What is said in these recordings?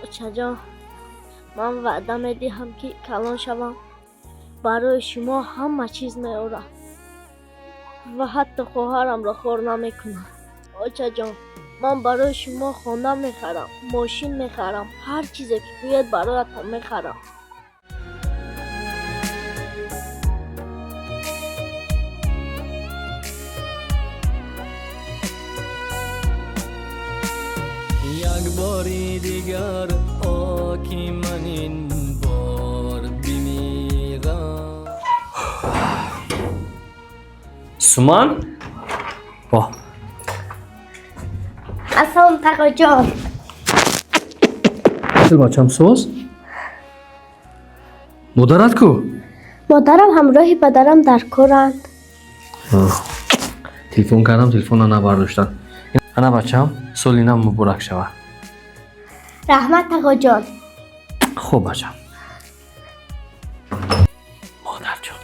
Очаҷон, ман ваъда медиҳам, ки калон шавам, барои шумо ҳама чиз меорам ва ҳатто хоҳарамро хор намекунам. Очаҷон, ман барои шумо хона мехарам, мошин мехарам, ҳар чизе ки гӯед, бароятон мехарам. Як бори дигар, о ки ман ин бор бимирам. Суман? Во. Ассалом, тағоҷон. Чил, бачам, соз? Модарат ку? Модарам ҳамроҳи падарам дар коранд. Телефон кардам, телефонро набардоштан. Ана, бачам, соли нав муборак шавад. Раҳмат, тағоҷон. Хуб, бачам. Модарҷон.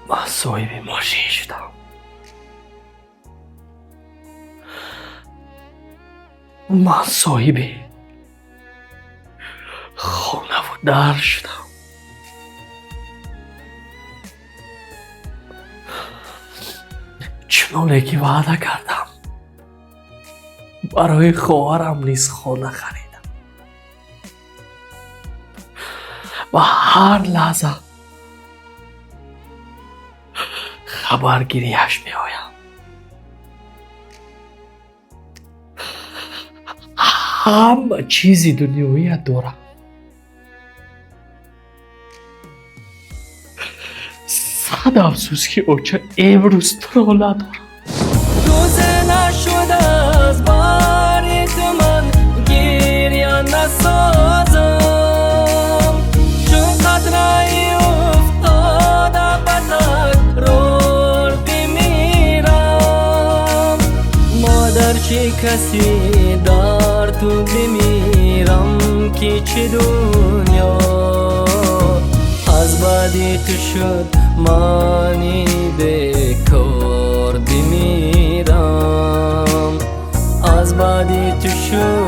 Ман соҳиби мошин шудам. Ман соҳиби хонаву дар шудам. Чуноне ки ваъда кардам, барои хоҳарам низ хона харидам ва ҳар лаҳза хабаргирияш меоям. Ҳама чизи дунёият дорам. Сад афсӯс, ки оча имрӯз туро надорам. Рӯзе нашуд аз бари ту ман гирья насозам, чун қатраи уфтода ба такрор бимирам. Модар, чӣ каси дар ту бимирам, ки чӣ дунё аз баъди ту шуд, мани бекор бимирам. Аз баъди ту шуд.